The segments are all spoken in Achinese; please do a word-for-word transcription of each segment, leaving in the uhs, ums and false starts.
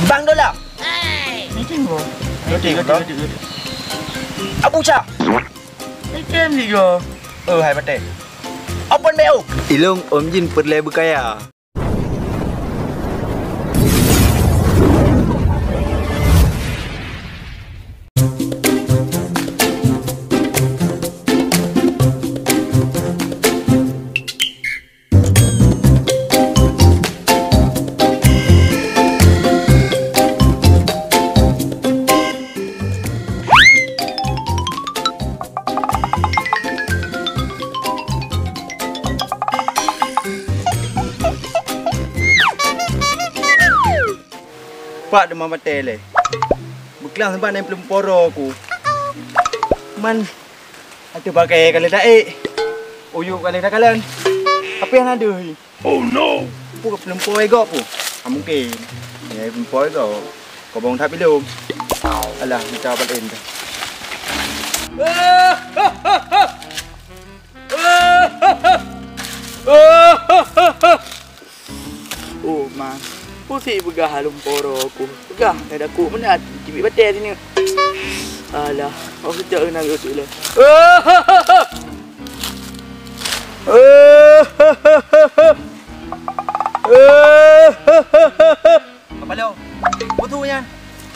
Bang Dola. Meeting ko. Meeting ko. Abu Cha. Meeting juga. Eh, hai batèe. Open B O. Ilong Om Jin peureulèe beukaya. Pat teuma batèe lé. Beuklam seumpat nyan peuleumporo ku. Man, ateueh pakai ka lheueh taék. Uyuek ka lheueh takalon. Tapi hana deuh. Oh no! Peue ka peuleumpoi gob peue? Ah, mungken. Ya, peuleumpoi gob. Kobong that bilom. Alah, mita bak laén dah. Oh, man. Pusing peugah lom poro ku. Peugah, dah dakuk meunan. Cibit batèe sini. Alah, oh, sejak keunan tu lah. Kapalo, peue nyan?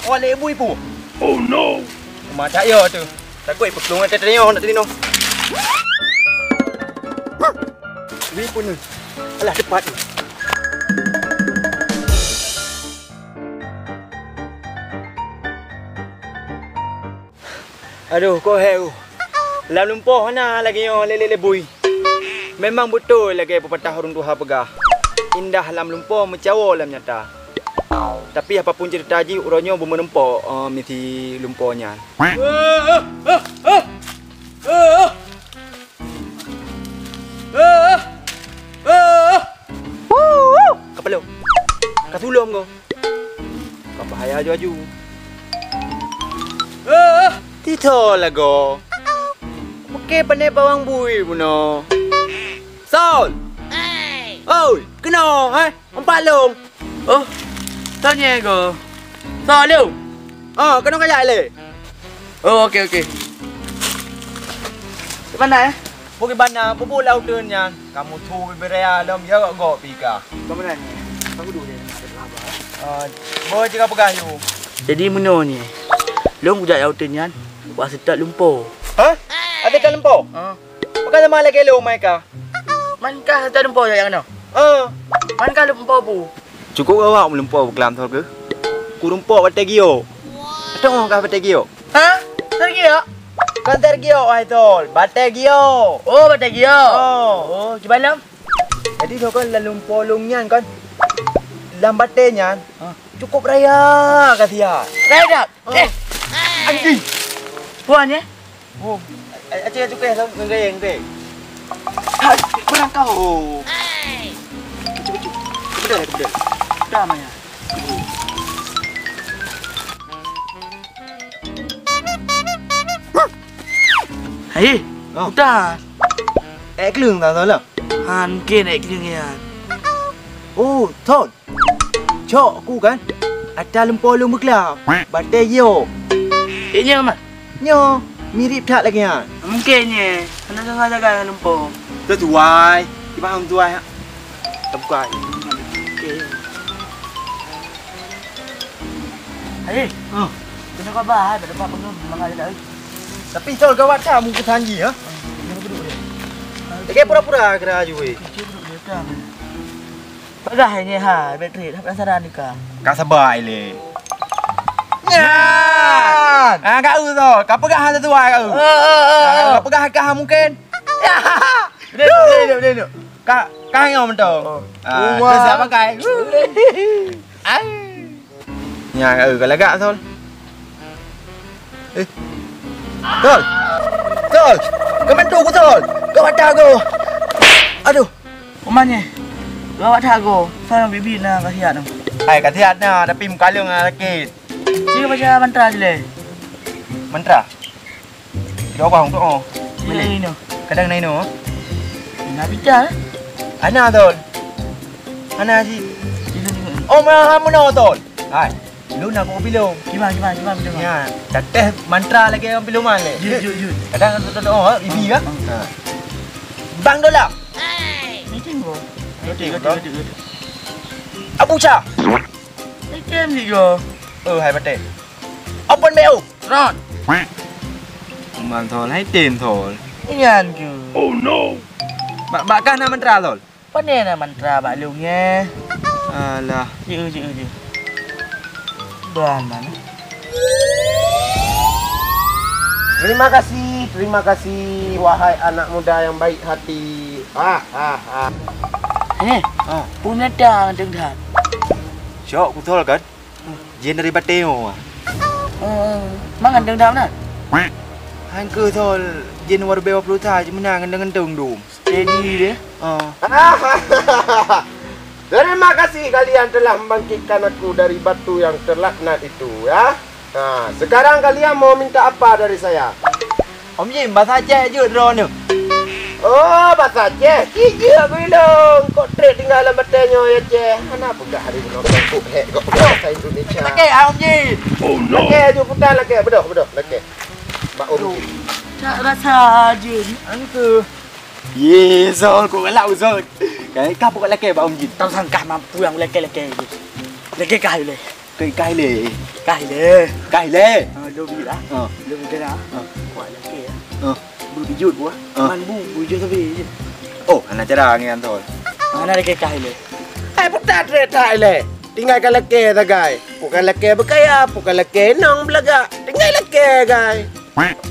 Awak lé bui pu? Oh no! Mata yo tu. Takut peulung ata tadi nak tadi no. Bui pu ni. Alah, tepat ni. Aduh, koh hai uh. Lam lumpoh hana lagèe nyoe lé-lé bui. Memang beutôi lagèe peupatah ureueng tuha peugah, indah lam lumpoh meucawo lam nyata. Tapi apapun ceurita jih, uroe nyoe beumeureumpok, eh, misi lumpoh nyan. Kapalo. Ka tulom ko. Ka bahaya aju-aju. Titho lagoe. Oke, pane bawang bui bunoe. Sol! Oi, keunoe, hai? Empat lom. Oh, tanyong ko. Sol, lom. Ah, keunoe kajak lé. Oh, oke, oke. Di mana, eh? Bukit Bana, bubuk lauteun nyan. Kamu tu bibiraya lom ya gok pika. Kamu nanya, aku dulu dia nak ada laba. Ah, boh cakap peugah yuk. Jadi meunoe nyoe. Lôn kujak lauteun nyan, wak seutôt lumpoh. Hah? Ada tak lumpoh? Ah. Bukan sama lagi lôn mai ka. Man ka seutôt lumpoh jak keunoe. Ah. Man ka lumpoh bu. Cukup gawat meulumpoe beukeulampôh keuh. Kureumpok batée giok. Ateueh kah batée giok? Ha? Batée giok? Kon batée giok, wahai Tol. Batée giok. Oh, batée giok. Oh. Oh, kiban lom? Jadi, nyoe kan lam lumpoe lôn nyan kan. Lam batée nyan. Ha. Cukup raya ka siat. Raya dak? Oh. Eh. Anjing. Puan, ya? Oh, a-, aceh cukai asam ngeureng, ngeureng. Hai, barang kau. Kecil, kecil. Kebedah, kebedah. Dah, Maya. Hai, oh. Udah. Eh, keleng tak salah. Han, mungkin eh, keleng ya. Oh, Ton. Cok aku kan, ata lumpoe lôn beukeulampôh, batée giok. Eh, nyoe mah? Nyoe, mirip that lagée nyan. Mungkin nyoe, hana salah jaga ngon lumpoe. Teutuai, kiban hom tuai. Teubukai. Okey. Hai. Oh. Kena khabar, hai, pada pak pengen makan dah. Tapi Tol gawat dah muka sanji, ha? Kena duduk dia. Lagi pura-pura kena aju, weh. Kena duduk dia, dah. Peugah nyoe ha, Patrick, dah penasaran ka? Ka sabar ilée. Nyan! Ah, kau tu, ka peugah hana tuai kau. Ah, ah, ah, ah. Ka peugah ka mungkin. Ya. Duduk, duduk, duduk, duduk. Ka, ka nyoe mantong. Oh. Ah, rumah. Terus siap pakai. Ai. Nyan, eh, ka lagak, Sol. Eh. Sol. Sol. Kau bantu aku, Sol. Kau mata aku. Aduh. Uman nyoe. Gawat that go. Sang bibi na kasiat tu. Hai, kasiat na, tapi muka lôn na sakit. Dia baca mantra je leh. Mantra? Dia orang tu, oh. Dia boleh. Ni, ni. Kadang naik no. Nak bicara. Ana, Tol. Ana, si. Dia ni. Oh, mana, mana, Tol? Hai. Lôn na kupiloe. Kiban, kiban, kiban piloe? Nyan, dah teh mantra lagèe piloe man lé. Jeuet, jeuet, jeuet. Kadang tu tu oh, ibi kan? Ha. Bang Dola. Meeting ko. Meeting, meeting, meeting. Abu Cha. Item juga. Oh, hai batèe. Open B O. Ron. Mang Thol, hai tem Thol. Nyan ke? Oh no. Bak, bak kah na mantra Thol? Pane na mantra bak lôn nyoe? Alah. Jeuet, jeuet, jeuet. Ban mana? Terima kasih, terima kasih, wahai anak muda yang baik hati. Ha, ha, ha. Eh, ha. Pun ada teuh that. Syok ku Thol kan? Jén dari batèe nyoe. Oh, mangat deuh dam na? Han keuh Thol, jén waroe bèe dua ploh that, meunan ngeunteung-ngeunteung dum. Steady deh. Oh. Terima kasih kalian telah membangkitkan aku dari batu yang terlaknat itu, ya. Ha, sekarang kalian mau minta apa dari saya? Om Jin, basa Aceh jeuet droeneuh. Oh, basa Aceh. Ci jeuet bilong. Kok trép tinggai lam batèe nyoe ya, Aceh? Hana peugah hari bunoe kok hek kok bahasa Indonesia. Lakèe, ah, Om Jin. Oh, no. Lakèe aju putar lakèe. Beudôh, beudôh, lakèe. Bak Om Jin. Tak rasa je. Angka. Ye, Zol, kok galak, Zol. Kan, kah pokok lakèe bak Om Jin. Tau sangkah mampu nyang lakèe-lakèe je. Lakèe kah ilèe. Kah, kah ilèe. Kah ilèe. Kah ilèe. Ah, lôn bi lah. Ah. Lôn bi lah. Ah. Kuat lakèe, ah. Ah. Beu bijut buah. Ah. Man bu, bu bijut sabe je. Oh, hana cara ngian Thol. Hana lakèe kah ilèe. Eh, putar trép that ilèe. Tinggai ka lakèe sagai. Bukan lakèe beukaya, bukan lakèe nong beulagak. Tinggai lakèe gai.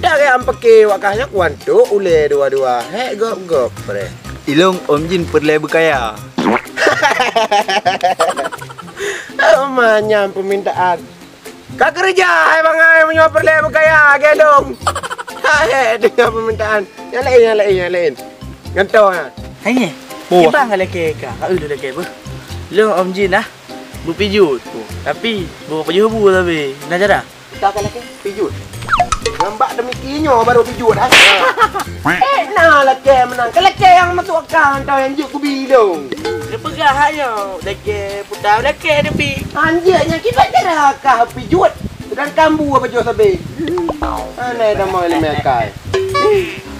Dah gaya ampeke wak kah nyak wan tuk ulèe dua-dua. Hek gop-gop preh. Ilong Om Jin peureulèe beukaya. Manyam peumintaan. Ka keureuja hai bangai meunyoe peureulèe beukaya, gèlong. Hai, deungoe peumintaan. Nyang laén, nyang laén, nyang laén. Ngon toh, ha. Hai nyoe. Oh. Kiban ka lakèe ka, ka eu lakèe beuh. Lôn Om Jin dah beupijut. Tapi, beu pajoh bu tapi. Na cara? Kita ka lakèe pijut. Ngon bak demikian nyoe baru pijut, ha. Eh, na lakèe meunan. Ka lakèe nyang masuk akal, tau nyang jeuet kubi dong. Dia peugah hak nyoe, lakèe putar lakèe tapi. Anjir, nyang kiban cara kah pijut. Sedangkan bu apa jauh sabe. Anai dah mau ilmu akai.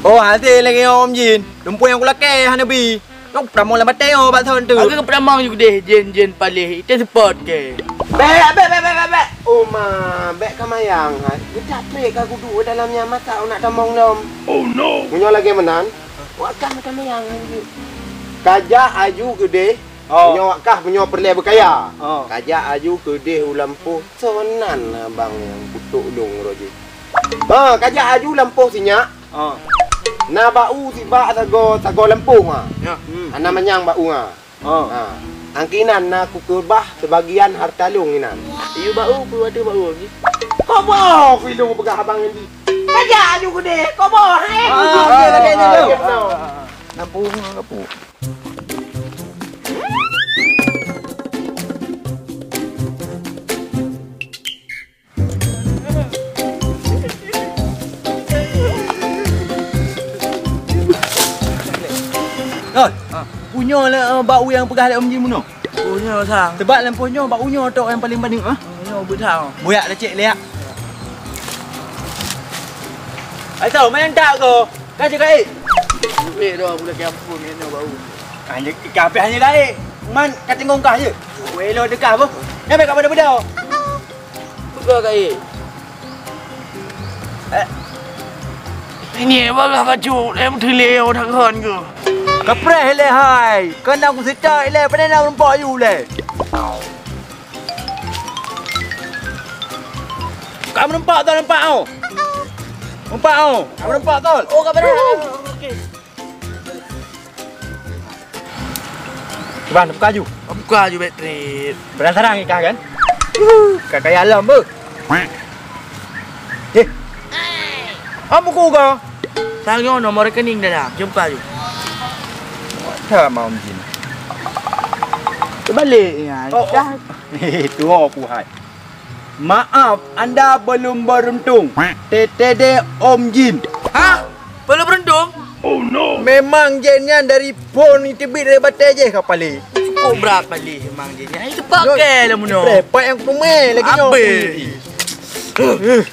Oh, hati lagi Om Jin. Lumpur nyang kulakèe hana bi. Nyang peutamong lam batèe nyoe bak thon tu. Aku peutamong ju keudeh jén-jén paléh. Itu support ke? Bèk, bèk, bèk, bèk, bèk, bèk. Oh ma, bèk ka mayang hai. Geucap trép ka kuduek dalam nyan masa nak tamong lom. Oh no. Meunyoe lagèe meunan, wak kah meukamayang lagèe. Kajak aju keudeh. Oh. Meunyoe wak kah meunyoe peureulèe beukaya. Oh. Kajak aju keudeh u lampôh sonan abang nyang kutok lôn roh jih. Ha, kajak aju lampôh sinyak. Ah. Na bak u sibak sagoe, sagoe lampôh, ha. Ya. Hmm. Hana manyang bak u, ha. Ah. Ha. Angkinan na kukeubah sibagian hareuta lôn inan. Yue bak u, peue ateueh bak u, Ji? Kok boh, kui lôn peugah abang nyan, Ji. Kajak aju keudeh, kok boh, eh. Ah, oke, oke, oke. Lampôh, lampôh. Oi, ha. Punyo le, eh, bak u nyang peugah lé Om Jin bunoe. Punyo sang. Sebab lampôh nyoe bak u nyoe tok nyang paling paneuk, ha. Nyoe beuthat. Buyak dah cek liak. Ai tau main tak ko. Ka cek kai. Duit dah budak kampung ni bak u. Hanya kabeh hanya kai. Man ka tengok kah je. Wei lo dekah boh. Nyampe ka pada-pada. Peugah kayèe. Eh. Ini bagah bacut, em teulé nyang udah kon ke? Kapreh lé hai, keunan kusita ilèe, padahai na meureumpok yu lé. Ka meureumpok tau nampak oh. Meureumpok oh, ka meureumpok tau. Oh, ka beureumpok. Okey. Cuba buka aju. Buka aju bèk trép. Penasaran ikah kan? Ka kaya lom beuh. Eh. Am buku ka. Tanyoe nomor rekening dalam. Jumpa aju. Macam Om Jin. Terbalik ni. Oh, oh. Dah. Eh, tu aku hai. Maaf, anda belum beruntung. T T D Om Jin. Hah? Belum beruntung? Oh no. Memang jén nyan dari phon iteubiet dari batèe jih ka palé. Kok brat palih memang dia ni. Ai, cepat ke lah meunoe. Repot yang kumai lagi nyoe. Habis.